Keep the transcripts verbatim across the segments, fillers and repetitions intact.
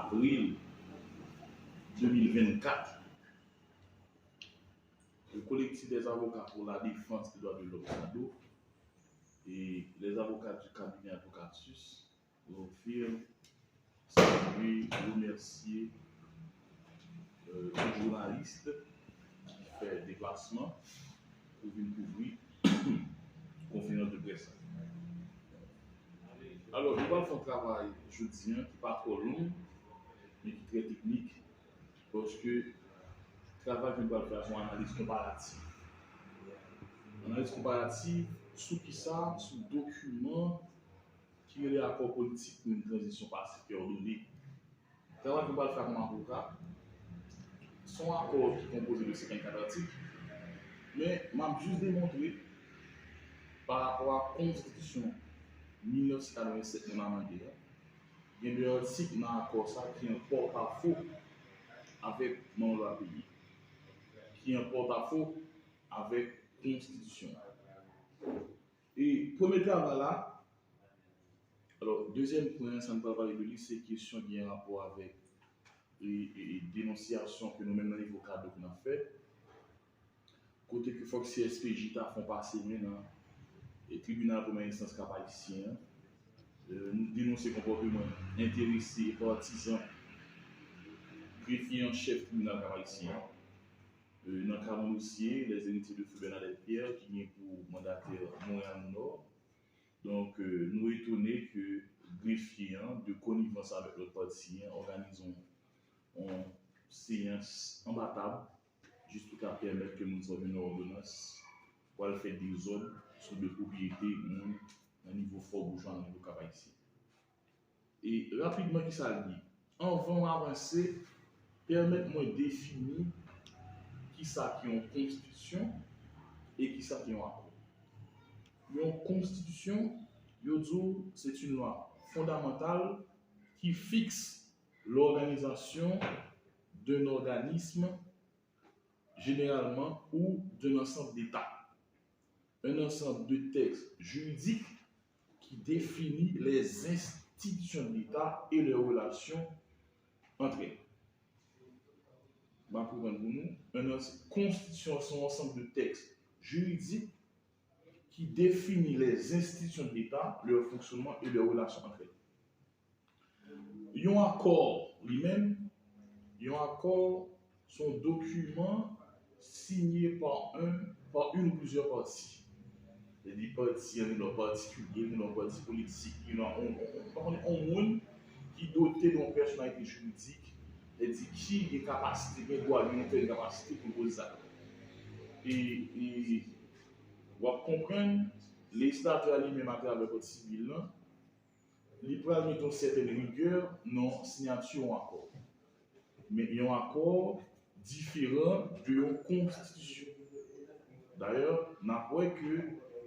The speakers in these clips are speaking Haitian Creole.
Avril de mil vennkat, le collectif des avocats pour la défense des droits de l'homme, CADHO, et les avocats du cabinet Advocatus, Rofield, saluer, remercier euh, tout jounalis ki fè deplasman pou vin kouvri konferans de près la. Alò, nou pral fè yon travay jodi a ki pa twò long, men ki trè teknik, paske travay ke nou pral fè a se yon analiz konparatif. Analiz konparatif sou kisa? Sou dokiman ki rele akò politik pou yon tranzisyon pasif e òdone. Travay ke m pral fè kòm avoka, se yon akò ki konpoze de senkannkat atik, men m ap jis demontre pa rapò a konstitisyon mil nèf san katrevennsèt nou amande a, gen de atik nan akò sa ki an pòtafo avèk manm lwa peyi, ki an pòtafo avèk konstitisyon an. E premye travay la, alò, dezyèm pwen, sa n pral pale de li, se kesyon ki gen rapò avèk e, e, e denonsyasyon ke nou menm nan nivo CADHO ke n ap fè, kote ke fòk C S P J ta fè yon pase men nan e tribinal premyè enstans Kap Ayisyen an. E, nou denonse konpòteman enterese e patizan grefye an chèf tribinal Kap Ayisyen an. E, nan ka yon dosye, Les Héritiers de Feu Bernadette Pierre, ki gen pou mandatè Montréal Nord, Donk, euh, nou etone ke grefye an, de konivans avèk lòt pati an, òganize yon, yon seyans anba tab, jis pou ka pèmèt ke moun sa yo jwenn yon òdonans pou al fè dezòd sou de pwopriyete moun nan nivo Fò Boujwa, nan nivo Kap Ayisyen. E rapidman, kisa l ye? Anvan m avanse, pèmèt mwen defini kisa ki yon konstitisyon e kisa ki yon akò. Yon konstitisyon, yo di w, c'est une loi fondamentale qui fixe l'organisation d'un organisme généralement ou d'un ensemble d'États. Un ensemble de textes juridiques qui définit les institutions de l'État et leurs relations entre elles. M ap reprann pou nou. Un ens- Konstitisyon se yon ansanm de tèks jiridik ki defini les institutions de l'État, leur fonctionnement et leurs relations entre elles. Yon akò, li menm, yon akò, se yon dokiman siyen pa yon, pa youn ou plizyè pati. Sètadi pati an, li nan pati kilti, li nan pati politik, li nan yon, yon, yon, yon moun ki dote de yon pèsonalite jiridik, sètadi ki gen kapasite, gen dwa, gen yon tèl kapasite pou l poze sa. E, e w ap konprann, lejislatè a li menm atravè kòd sivil lan, li pral mete yon sètèn rigè nan siyati yon akò. Men yon akò diferan de yon konstitisyon. Dayè, n ap wè ke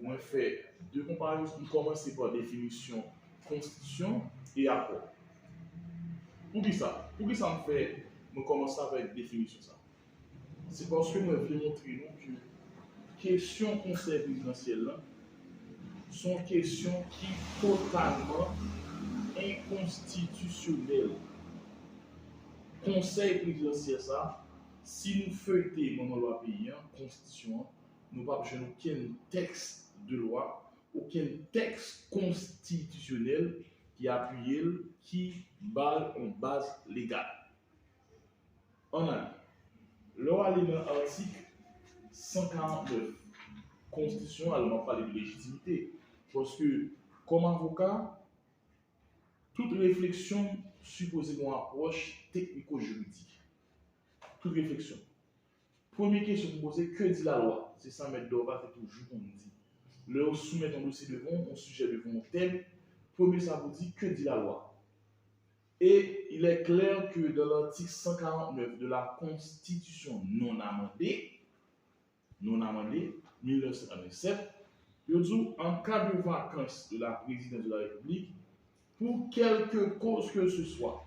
mwen fè de konparezon, m kòmanse pa definisyon konstitisyon e akò. Poukisa? Poukisa m fè, mwen kòmanse avèk definisyon sa? Se paske mwen vle montre nou ke kesyon konsèy prezidansyèl lan se yon kesyon ki totalman enkonstitisyonèl. Konsèy prezidansyèl sa, si nou feyte manman lwa peyi an, konstitisyon an, nou p ap jwenn okenn tèks de lwa, okenn tèks konstitisyonèl ki apiye l, ki ba l yon baz legal. Ann ale. Lè w ale nan atik san karant nèf konstitisyon an, alò m ap pale de lejitimite, paske kòm avoka, tout refleksyon sipoze gen yon apwòch tekniko-jiridik. Tout refleksyon. Premye kesyon pou poze, que dit la loi? Se sa Mèt Dorval te toujou konn di. Lè yo soumèt yon dosye devan w, yon sijè devan yon tèm, premye sa pou di, que dit la loi? Et il est clair que dans l'article cent quarante-neuf de la Constitution non amendée, non amendée, mil nèf san katrevennsèt, yo di w, en cas de vacance de la présidence de la République, pour quelque cause que ce soit,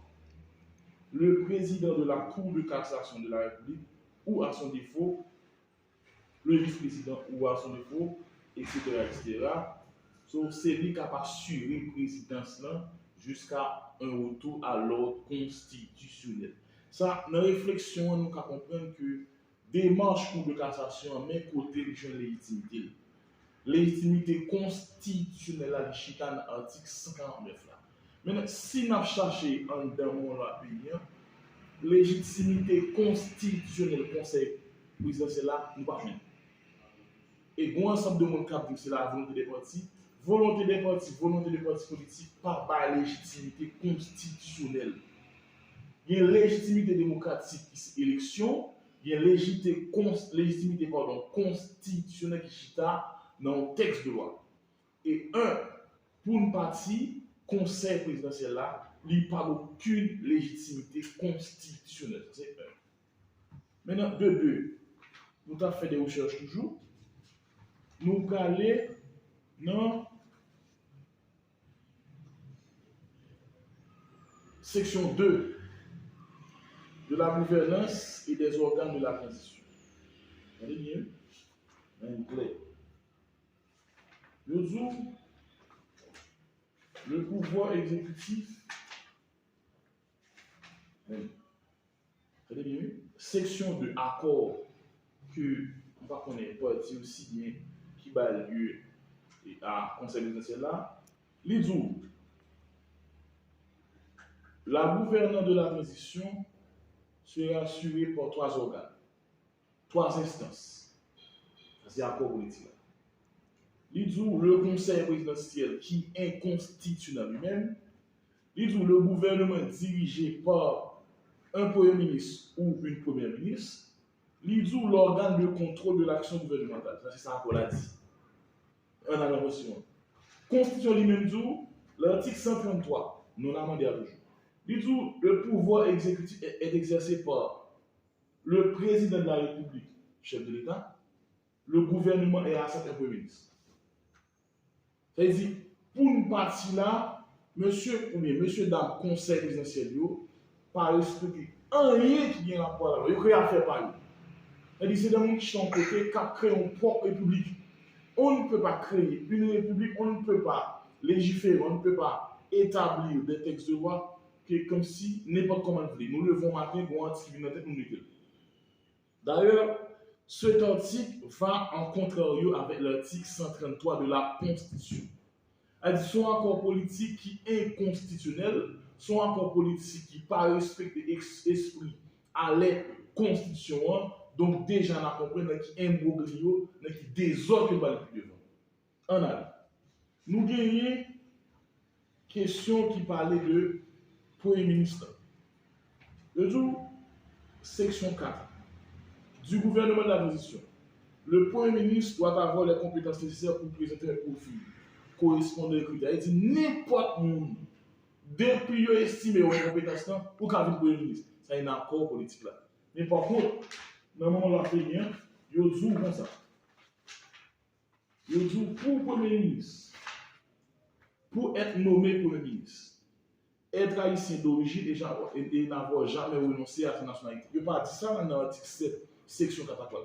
le président de la Cour de cassation de la République ou à son défaut, le vice-président ou à son défaut, et cetera, et cetera. So, se li k ap asire prezidans lan jusqu'à un retour à l'ordre constitutionnel. Sa, nan refleksyon an, nou ka konprann ke demach Cour de cassation an, men kote li jwenn lejitimite l. Lejitimite konstitisyonèl la, li chita nan atik san karant nèf la. Mentnan, si n ap chache anndan mwen lwa peyi an, lejitimite konstitisyonèl konsèy prezidansyèl la, nou pa jwenn. E gen yon ansanm de moun k ap di se la volonté des partis. Volonté des partis, volonté de pati politik pa bay lejitimite konstitisyonèl. Gen lejitimite demokratik ki se eleksyon, gen lejite-, kons-, lejitimite, padon, konstitisyonèl ki chita nan yon tèks de lwa. E en, pou n pati, konsèy prezidansyèl la, li pa gen okenn lejitimite konstitisyonèl. Sa se en. Mentnan, de de, nou t ap fè de rechèch toujou. Nou prale nan seksyon de, de la gouvernance et des organes de la transition. Gade byen, wi. Ann klè. Yo di w, le pouvoir exécutif, men, tande byen, wi, seksyon de, akò ke m pa konnen pati yo siyen ki bay lye a konsèy prezidansyèl la, li di w, la gouvernance de la transition sera assurée par trois organes, twa enstans. Sa se akò politik la. Li di w, le konsèy prezidansyèl ki enkonstitisyonèl li menm. Li di w, le gouvernement dirigé par un premier ministre ou une première ministre. Li di w, l'organe de contrôle de l'action gouvernementale. Sa se sa akò la di. Ann al nan konstitisyon an. Konstitisyon li menm di w, l'article cent trente-trois, non amendé a toujou. Li di w, le pouvoir exécutif est, est exercé par le président de la République, chef de l'État, le gouvernement est assis avec un premier ministre. Sa vle di, pou n pati la, mesye oubyen mesye dam konsèy prezidansyèl yo pa respekte anyen ki gen rapò a lalwa. Yo kreye afè pa yo. Sa vle di, se de moun ki chita yon kote, k ap kreye yon pwòp repiblik. On ne peut pas créer une république, on ne peut pas légiférer, on ne peut pas établir des textes de loi ke kòmsi nenpòt kòman n vle. Nou leve yon maten, gen yon atik ki vin nan tèt nou, nou mete l. D'ailleurs, cet article va en contrario avec l'article cent trente-trois de la Constitution. Sa vle di, se yon akò politik ki enkonstitisyonèl, se yon akò politik ki pa respekte es-, espri a lèt konstitisyon an. Donk, deja, n a konprann nan ki enbroglyo, nan ki dezòd ke n pral pi devan. Ann ale. Nou genyen kesyon ki pale de premye minis lan. Yo di w, seksyon kat, du gouvernement de la transition, le premier ministre doit avoir les compétences nécessaires pour présenter un profil correspondant aux critères. Sa vle di, nenpòt moun, depi yo estime w gen konpetans lan, ou ka vin premye minis. Sa se nan akò politik la. Men pa kont, nan moman lwa peyi an, yo di w konsa. Yo di w, pour premye minis, pour être nommé premier ministre, être haïtien d'origine et ja-, et, et n'avoir jamais renoncé à sa nationalité. Yo pa di sa nan, nan atik sèt, seksyon kat la.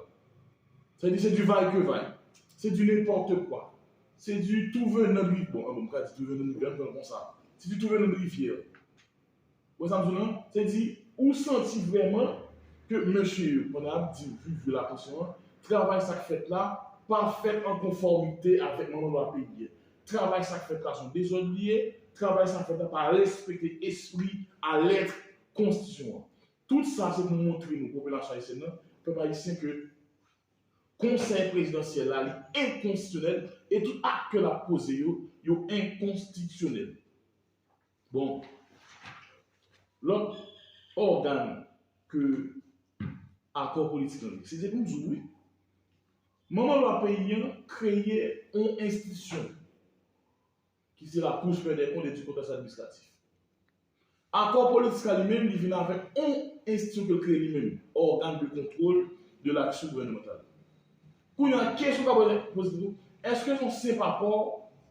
Sa vle di, se du vaille que vaille. Se du n'importe quoi. Se du tout venant de rivière. Bon, an bon, m ka di tout venant de rivière, m pran l konsa. Se du tout venant de rivière. Wè sa m di w lan? Se di, ou santi vrèman ke mesye yo, pandan y ap di viv, viv la konstitisyon an, travay sa k fèt la pa fèt an konfòmite avèk manman lwa peyi a. Travay sa k fèt la se yon dezòd li ye, travay sa k fèt la pa respekte espri a lèt konstitisyon an. Tout sa se pou montre nou, popilasyon ayisyèn nan, pèp ayisyen, ke konsèy prezidansyèl la, li enkonstitisyonèl, e tout ak ke l ap poze yo, yo enkonstitisyonèl. Bon, lòt ògàn ke akò politik lan, se te pou m di w, wi. Manman lwa peyi an kreye yon enstitisyon ki se la Cour supérieure des comptes et du contrôle administratif. Akò politik la li menm, li vin avèk yon enstitisyon ke l kreye li menm, organe de contrôle de l'action gouvernementale. Kounye a, kesyon w ka poze, poze tou, èske yon senp akò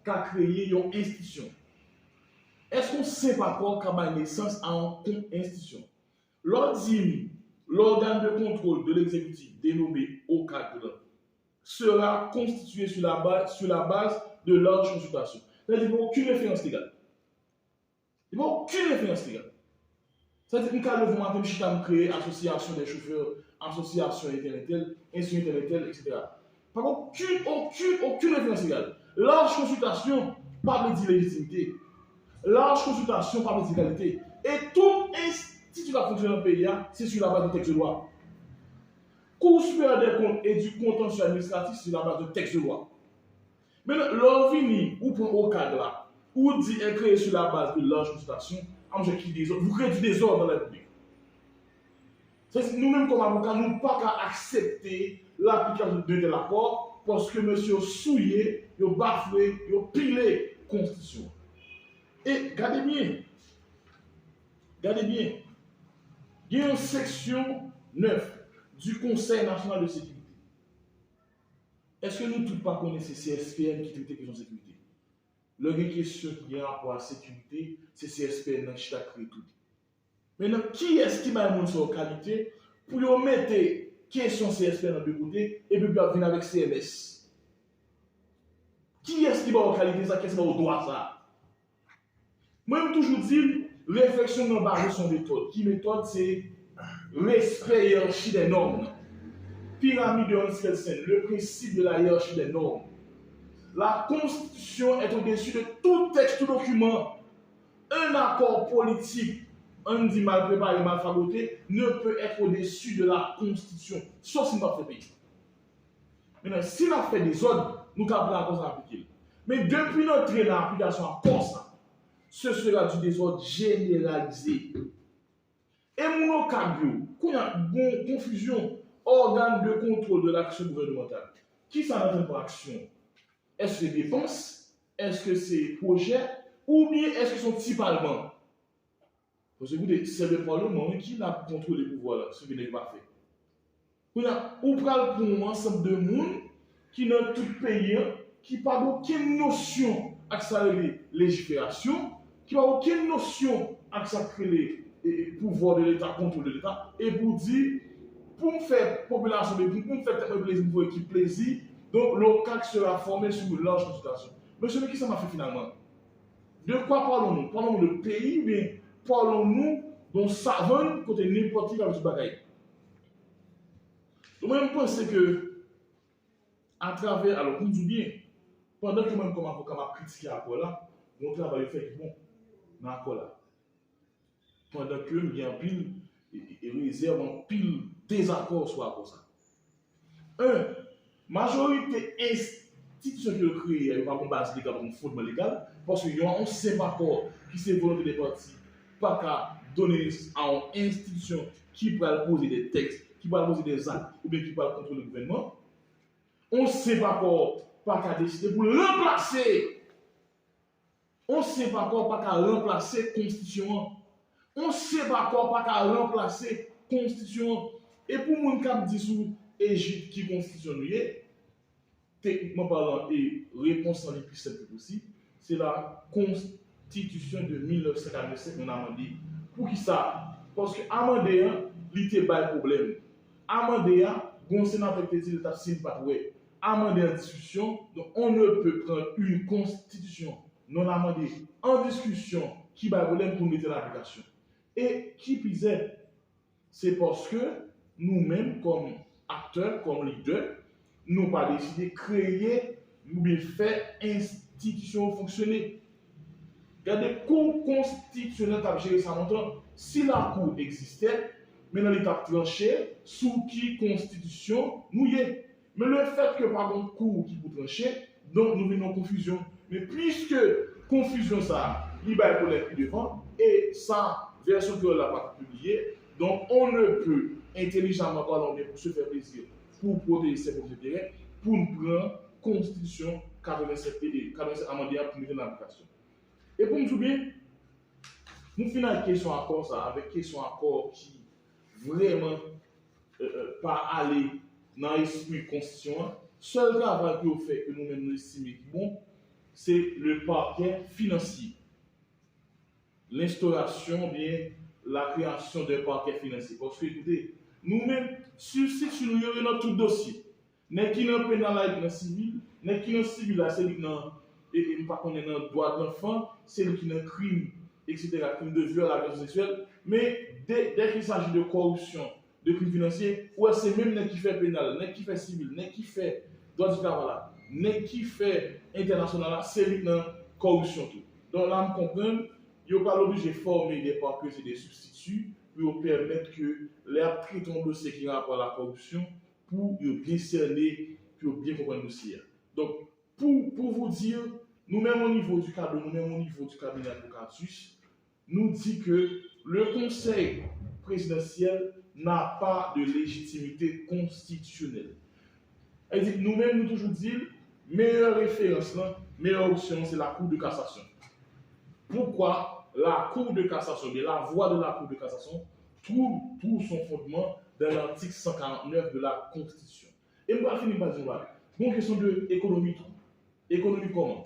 ka kreye yon enstitisyon? Èske yon senp akò ka bay nesans a yon kon-, enstitisyon? Lè w di m, l'organe de contrôle de l'exécutif dénommé au cadre sera constitué sur la base, sur la base de large consultation. Sa vle di, pa gen okenn referans legal. Li pa okenn referans legal. Sa di, m ka leve maten, m chita, m kreye asosyasyon dè chofè, asosyasyon entèl entèl, enstitityon entèl entèl, etsetera. Pa gen okenn, okenn, okenn referans legal. Laj konsiltasyon pa vle di lejitimite. Laj konsiltasyon pa vle di legalite. E tout enstitityon k ap fonksyone nan peyi a, se sou labaz de tèks de lwa. Cour supérieure des comptes et du contentieux administratif, se sou labaz de tèks de lwa. Mentnan, lè w vini, ou pran OCAD la, ou di elle est créée sur la base de large consultation, a monchè, ki dezòd, vous créez du désordre dans la République. Se si nou menm kòm avoka, nou pa ka aksepte laplikasyon de tèl akò, paske mesye yo souye, yo bafwe, yo pile konstitisyon. E gade byen, gade byen, gen yon seksyon nèf du Conseil National de Sécurité. Èske nou tout pa konnen se C S P N ki trete kesyon sekirite? Lè gen kesyon ki gen rapò a sekirite, se C S P N nan ki chita kreye tout. Mentnan, kiyès ki bay moun sa yo kalite pou yo mete kesyon C S P N nan de kote epi pou y ap vin avèk C M S? Kiyès ki ba yo kalite sa? Kiyès ki ba yo dwa sa? Mwen, m toujou di l, refleksyon nan baze sou yon metòd. Ki metòd? Se respè yèrachi dè nòm nan. Pyramide de Hans Kelsen, le principe de la hiérarchie des normes. La Constitution est au-dessus de tout texte, tout document. Un accord politique, ann di mal prepare, mal fagote, ne peut être au-dessus de la Constitution. Sòf si n p ap fè peyi. Mentnan, si n ap fè dezòd, nou ka pran akò sa aplike l. Men depi n antre nan aplikasyon akò sa, ce sera du désordre généralisé. E moun OCAD yo, kounye a, gon konfizyon, organe de contrôle de l'action gouvernementale. Kisa n ap tann kòm aksyon? Èske depans? Èske se pwojè? Oubyen èske se yon ti palman? Paske, koute, se le paleman, wi, ki la pou kontwole pouvwa la, se ke nèg yo pa fè. Kounye a, ou pral pran yon ansanm de moun ki nan tout peyi a, ki pa gen okenn nosyon ak sa rele lejiferasyon, ki pa gen okenn nosyon ak sa k rele, e, e, pouvoir de l'État, contrôle de l'État, epi w di, pou m fè popilasyon, pou, pou m fè tèt mwen plezi, pou m fè ekip plezi, donc, l'OCAD sera formé sur une large consultation. Mesye, men kisa m ap fè finalman? De quoi parlons-nous? Parlons-nous de peyi oubyen parlons-nous de yon savann kote nenpòt ki ka fè tout bagay? Donk, mwen, m panse ke atravè, alò, pou m di w byen, pandan ke mwen, kòm avoka, m ap kritike akò la, gen yon travay yo fè ki bon nan akò la. Pandan ke m gen anpil, e, e, e rezèv, anpil dezakò sou akò sa. En, majorite enstitisyon ke yo kreye a, yo pa gen baz legal, pa gen fondman legal, paske yon, yon senp akò ki se volonte de pati pa ka donnen nesans a yon enstitisyon ki pral poze de tèks, ki pral poze de zak, oubyen ki pral kontwole gouvènman. Yon senp akò pa ka deside pou l ranplase Yon senp akò pa ka ranplase konstitisyon an. Yon senp akò pa ka ranplase konstitisyon an. E pou moun k ap di sou ejid ki konstitisyon nou ye, teknikman palan, e repons lan li pi senp ke posib, se la Constitution de mil neuf cent quarante-cinq nou amande. Poukisa? Paske amande an, li te bay pwoblèm. Amande a, gon senatè ki te di l t ap siyen, li pa t wè. Amande an diskisyon, donc on ne peut prendre une constitution non amande an diskisyon ki bay pwoblèm pou n mete l an aplikasyon. E ki pi zè, se paske nou menm, kòm aktè, kòm lidè, nou pa deside kreye oubyen fè enstitisyon yo fonksyone. Gade, Kou Konstitisyonèl t ap jere sa lontan. Si lakou egziste, men nan li t ap tranche sou ki konstitisyon nou ye. Men lefètke pa gen yon kou ki pou tranche, donk nou vin nan yon konfizyon. Men piske konfizyon sa a, li bay pwoblèm pi devan, e sa, vèsyon kreyòl la pa t pibliye, donc on ne peut intelligemment parlant, oubyen pou se fè plezi, pou pwoteje sèl pwòp enterè, pou n pran konstitisyon katrevennsèt, e, e, katrevennsèt amande a pou mete l an aplikasyon. E pou m di w byen, nou fin ak kesyon akò sa, avèk kesyon akò ki vrèman, e, e, pa ale nan espri konstitisyon an. Sèl travay ke yo fè, ke nou menm nou estime ki bon, se le parquet financier. L'instauration oubyen la création d'un parquet financier. Paske, ekoute, nou menm, sibstiti nou yo, yo nan tout dosye. Nèg ki nan penal la, li nan sivil. Nèg ki nan sivil la, se li ki nan, e, e, m pa konnen, nan dwa de lanfan, se li ki nan krim, et cetera, krim de vyòl, agresyon seksyèl, men dè, dè kil saji de kòripsyon, de krim finansye, ou wè se menm nèg ki fè penal, nèg ki fè sivil, nèg ki fè dwa di travay la, nèg ki fè entènasyonal la, se li k nan kòripsyon tou. Donk la m konprann, yo pral oblije fòme de parquets e de substituts pou yo pèmèt ke lè y ap trete yon dosye ki gen rapò a la kòripsyon, pou yo byen sène, pou yo byen konprann dosye a. Donk, pour, pour vous dire, nous-mêmes au niveau du cabinet, nous-mêmes au niveau du cabinet Advocatus, nous dit que le Conseil présidentiel n'a pas de légitimité constitutionnelle. Sa vle di, nou menm, nou toujou di l, meyè referans lan, meyè opsyon an, se la Cour de cassation. Pourquoi la Cour de cassation, bien la voix de la Cour de cassation, trouve, trouve son fondement dans l'article cent quarante-neuf de la Constitution? E m pral fini pa di nou bagay. Gon kesyon de ekonomi tou. Ekonomi kòman?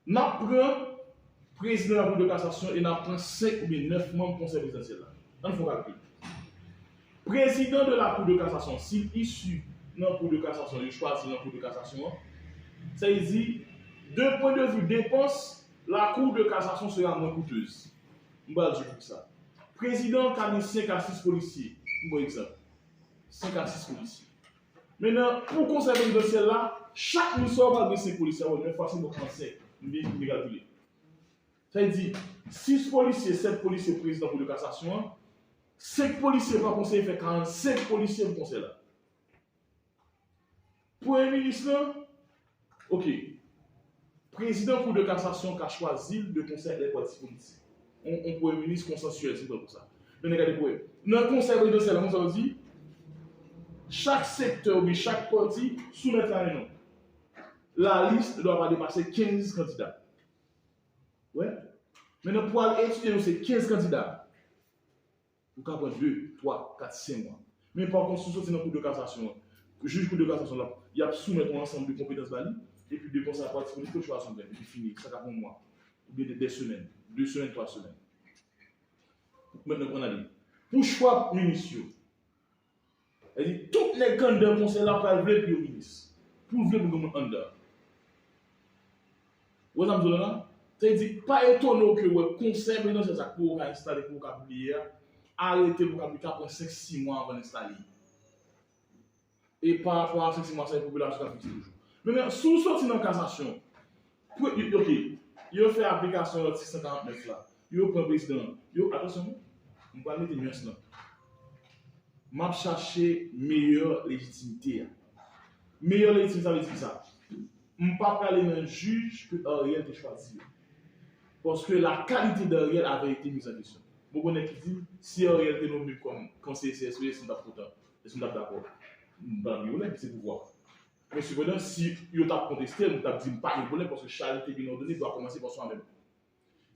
N ap pran prezidan la Cour de cassation e n ap pran senk oubyen nèf manm Konsèy prezidansyèl la. Ann fè yon kalkil. Prezidan de la Cour de cassation, si l isi nan Cour de cassation, yo chwazi nan Cour de cassation an, sa vle di, de pwen de vi depans, la Cour de cassation sera moins coûteuse. M pral di w poukisa. Prezidan an ka gen senk a sis polisye. M ba w egzanp. Senk a sis polisye. Mentnan, pou Konsèy prezidansyèl la, chak moun sa yo pral gen senk polisye. Wè, nèf fwa senk, bon, karannsenk. M byen, m byen kalkile. Sa vle di, sis polisye, sèt polisye prezidan Kou de kasasyon an, senk polisye pa konseye, fè karannsenk polisye pou konsèy la. Premye minis lan, ok. Prezidan Kou de kasasyon ka chwazi l de konsèy lè pati politik. On, on premye minis konsansyèl, si nou pran pou sa. Men gade pwoblèm. Nan konsèy prezidansyèl la, konn sa yo di? Chak sektè oubyen chak pati soumèt la men non. La liste ne doit pas dépasser quinze candidats. Wè. Mentnan pou al etidye nou se kenz kandida. Ou ka pran de, twa, kat, senk mwa. Men pa kont, si w soti nan Kou de kasasyon an, jij Kou de kasasyon la, y ap soumèt yon ansanm de konpetans ba li, epi depi konsa pati politik yo chwazi yon nèg, epi fini, sa ka pran yon mwa, oubyen de, de semèn, de semèn, twa semèn. Mentnan, ann ale. Pou chwa minis yo, sa vle di, tout nèg k anndan konsèy la pral vle pou yo minis. Pou l vle pou gen moun anndan. Ou wè sa m di w la? Sa vle di, pa etone w ke w wè konsèy prezidansyèl sa k pou w ka enstale, pou w ka pibliye a, arete pou w ka pibliye, ka pran senk, sis mwa avan l enstale. E pa rapò a senk, sis mwa sa, e popilasyon k ap fikse toujou. Men, men, si w soti nan kasasyon, pou, ok, yo fè aplikasyon atik san karant nèf la, yo pran prezidan an, yo, atansyon, m pral mete nyans lan. M ap chache meyè lejitimite a. Meyè lejitimite, sa vle di kisa? M pa prale nan jij ke Ariel te chwazi yo. Paske la qualité d'Ariel avait été mise en question. Bon, bon, nèg ki di m, si Ariel te nonmen m kòm konseye C S P S, m t ap kontan. Èske m t ap dakò? M pa t ap gen pwoblèm, se pouvwa. Men sepandan, si yo t ap konteste l, m t ap di m pa gen pwoblèm, paske charité bien ordonnée doit commencer par soi-même.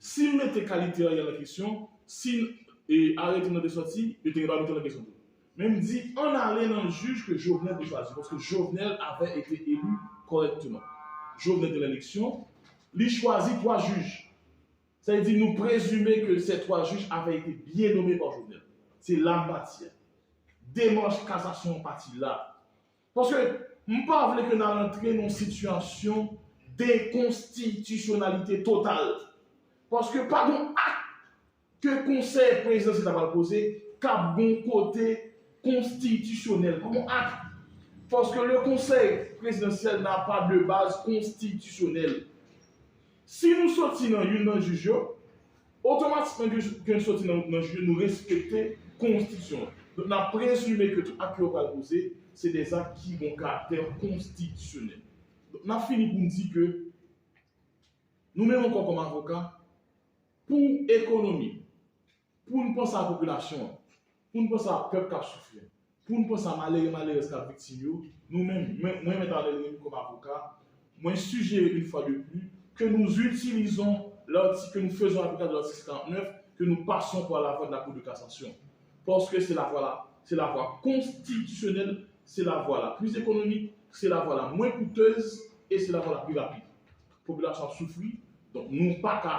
Si m mete kalite Ariel an kesyon, si, e, arete m nan te sòti, yo te gen dwa mete l an kesyon tou. Men m di, ann ale nan jij ke Jovenel te chwazi, paske Jovenel avait été élu correctement. Jovenel te nan eleksyon, li chwazi twa jij. Sa vle di, nou prezime ke ces trois juges avaient été bien nommés par Jovenel. Se la m pati a. Demach kasasyon an pati la. Paske m pa vle ke n al antre nan yon sitiyasyon de konstitisyonalite total. Paske pa gen yon ak ke konsèy prezidansyèl la pral poze k ap gen yon kote konstitisyonèl. Pa gen yon ak. Paske le konsèy prezidansyèl n'a pas de base constitutionnelle. Si nou soti nan youn nan jij yo, otomatikman ke, ke n soti nan, nan jij yo, nou respekte konstitisyon an. Donk, n ap prezime ke tout ak yo pral poze, se de zak ki gen yon karaktè konstitisyonèl. Donk, n ap fini pou n di ke nou menm ankò kòm avoka, pou ekonomi, pou n panse a popilasyon an, pou n panse a pèp k ap soufri an, pou n panse a malere, malerèz k ap viktim yo, nou menm, mwen, mwen, Mèt Arnel Remy kòm avoka, mwen sijere une fois de plus que nous utilisons l'article, que nous faisons application de l'article cinquante-neuf, que nous passons par la voie de la Cour de cassation. Paske se la vwa la, se la vwa konstitisyonèl, se la vwa la plis ekonomik, se la vwa la mwen koutez e se la vwa la pli rapid. Popilasyon ap soufri, donk nou pa ka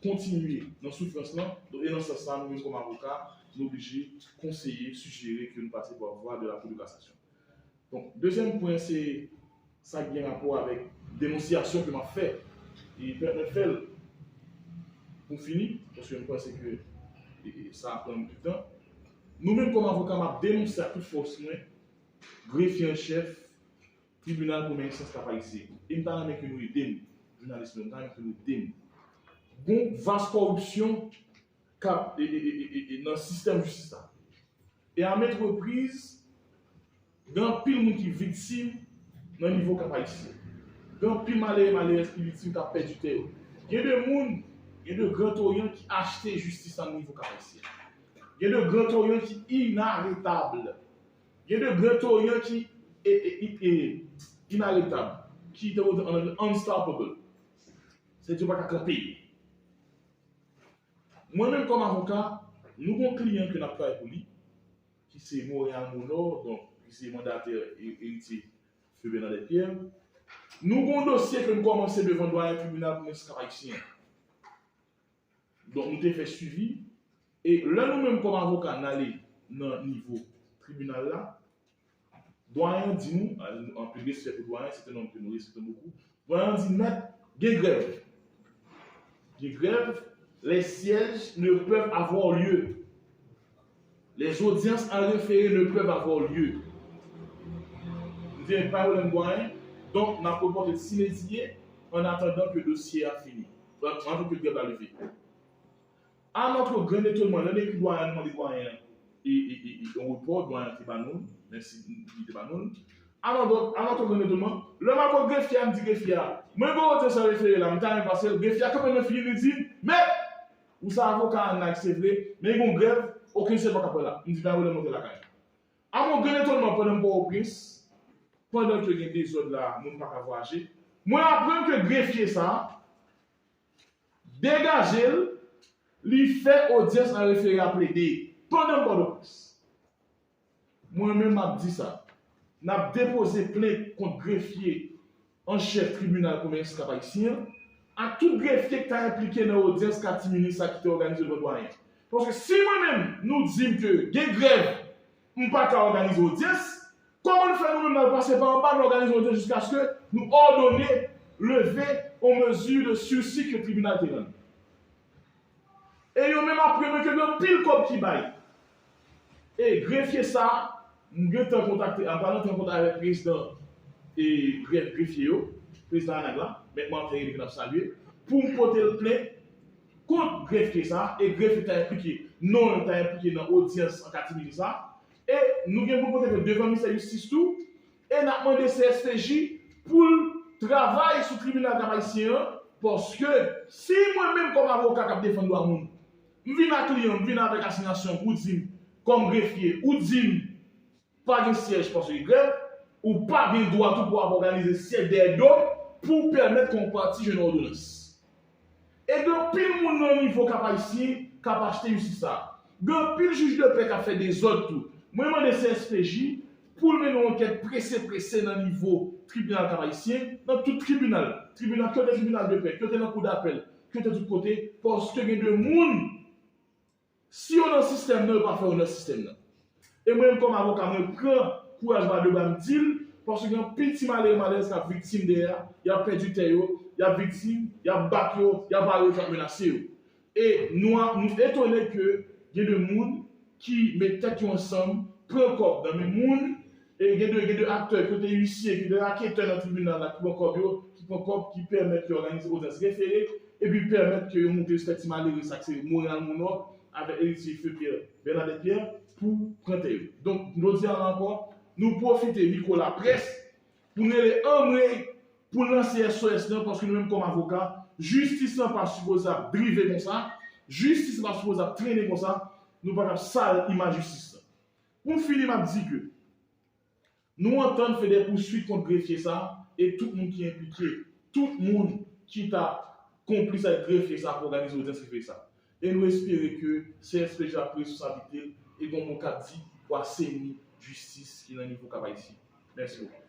kontinye nan soufrans lan. Donk, e nan sans sa, nou menm kòm avoka, nou oblije konseye, sijere ke nou pase pa vwa de la Cour de cassation. Donk, dezyèm pwen, se sa ki gen rapò avèk denonsyasyon ke m ap fè. E pèmèt fè l. Pou fini, paske m panse ke e, e, sa ap pran anpil tan, nou menm kòm avoka, m ap denonse ak tout fòs mwen grefye an chèf tribinal premyè enstans Kap Ayisyen. E m ta renmen ke nou ede m, jounalis mwen, m ta renmen ke nou ede m. Gon vas kòripsyon k ap e, e, e, e, e, nan sistèm jistis la. E a maintes reprises, gen anpil moun ki viktim nan nivo Kap Ayisyen. Gen anpil malere, malerèz ki viktim k ap pèdi tè yo. Gen de moun, gen de Grand Orient ki achte jistis nan nivo Kap Ayisyen. Gen de Grand Orient ki inaretab. Gen de Grand Orient ki e, e, e, e, inaretab, ki te ann anglè unstoppable. Sètadi yo pa ka kanpe. Mwen menm kòm avoka, nou gon kliyan ke n ap travay pou li, ki se Montréal Monor, donk, ki se mandatè e, eritye Feu Bernadette Pierre. Nou gon dosye ke n kòmanse devan dwayen tribinal pou enstans Kap Ayisyen an. Donk, nou te fè swivi. E lè nou menm kòm avoka, n ale nan nivo tribinal la, dwayen an di nou, anpil respè pou dwayen, se te nonm ke nou respekte bokou. Dwayen an di, mèt, gen grèv. Gen grèv, les sièges ne peuvent avoir lieu. Les audiences en référé ne peuvent avoir lieu. Nou te pa pwoblèm dwayen, donk n ap repòte l si mezi ye, an atandan ke dosye a fini, anvan ke grèv la leve. A notre grand étonnement, lè n ekri dwayen an, nou mande dwayen an e, e, e, e, yon repò, dwayen an te ba nou l, mèsi, li te ba nou l. A notre, a notre grand étonnement, lè m al kot grefye a, m di grefye a, mwen gen odyans an refere la, m ta renmen pase l. Grefye a kanpe nan figi m, li di, mèt, ou se avoka Anac, se vre, men gen yon grèv, okenn sèl pa ka pran la. M di, pa gen pwoblèm, monte lakay mwen. A mon grand étonnement, pandan m Pòtoprens, pandan ke gen dezòd la, moun pa ka vwayaje, mwen aprann ke grefye sa a, degaje l, li fè odyans an refere a plede pandan m Pòtoprens. Mwen menm m ap di sa, n ap depoze plent kont grefye an chèf tribinal premyè enstans Kap Ayisyen an, ak tout grefye ki ta enplike nan odyans katiminis sa ki te òganize devan dwayen. Paske si mwen menm, nou di m ke gen grèv, m pa ka òganize odyans, kòman n fè nou menm n al pase pa anba, n òganize yon odyans jiskaske nou òdone leve yon mezi de sisi ke tribinal te rann? E yo menm aprann ke gen anpil kòb ki bay. E grefye sa, m gentan kontakte, m pral rantre an kontak avèk prezidan e grèf grefye yo, prezidan Anac la, mèt Martin Rémy ke n ap salye, pou m pote l plent kont grefye sa, e grefye ta enplike, non l ta enplike nan odyans an katiminis sa, e nou gen pou n pote devan ministè jistis tou, e n ap mande C S P J pou l travay sou tribinal Kap Ayisyen an, paske si mwen menm kòm avoka k ap defann dwa moun, m vin ak kliyan, m vin avèk asinyasyon, ou di m, kòm grefye, ou di m, pa gen syèj paske grèv, ou pa gen dwa tou pou ap òganize syèj dèyè do m pou pèmèt ke yon pati jwenn òdonans. E gen anpil moun nan nivo Kap Ayisyen k ap achte jistis sa. Gen anpil jij de pè k ap fè dezòd tou. Mwen mande C S P J pou l mennen yon ankèt prese prese nan nivo tribinal Kap Ayisyen, nan tout tribinal, tribinal, ke w te tribinal de pè, ke w te nan kou dapèl, ke w te tout kote, paske gen de moun, si yo nan sistèm nan, yo pa fè yo nan sistèm nan. E mwen menm kòm avoka, mwen pran kouraj ba de bra m di l, paske gen anpil ti malere, malerèz k ap viktim dèyè a, y ap pèdi tè yo, y ap viktim, y ap bat yo, y ap bare yo, y ap menase yo. E nou, nou etone ke gen de moun ki met tèt yo ansanm, pran kòb nan men moun, e gen de, gen de aktè, ki te isye, ki te raketè nan tribinal la, ki pran kòb yo, ki pran kòb, ki pèmèt yo òganize odyans refere, epi pèmèt ke yo moute respè ti malere sa k se Montréal Monor avèk eritye Feu Pierre, Bernadette Pierre, pou pran tè yo. Donk, jodi a la ankò, nou pwofite mikwo laprès pou n rele anmwe, pou n lanse S O S lan, paske nou menm kòm avoka, jistis lan pa sipoze ap drive konsa, jistis lan pa sipoze ap trennen konsa, nou pa t ap sal imaj jistis lan. Pou m fini, m ap di ke nou antann fè de pouswit kont grefye sa e tout moun ki enplike, tout moun ki ta konplis ak grefye sa pou òganize odyans refere sa. E nou espere ke C S P J ap pran responsablite l e gon mo k ap di pou aseni jistis ki nan nivo Kap Ayisyen. Mèsi bokou.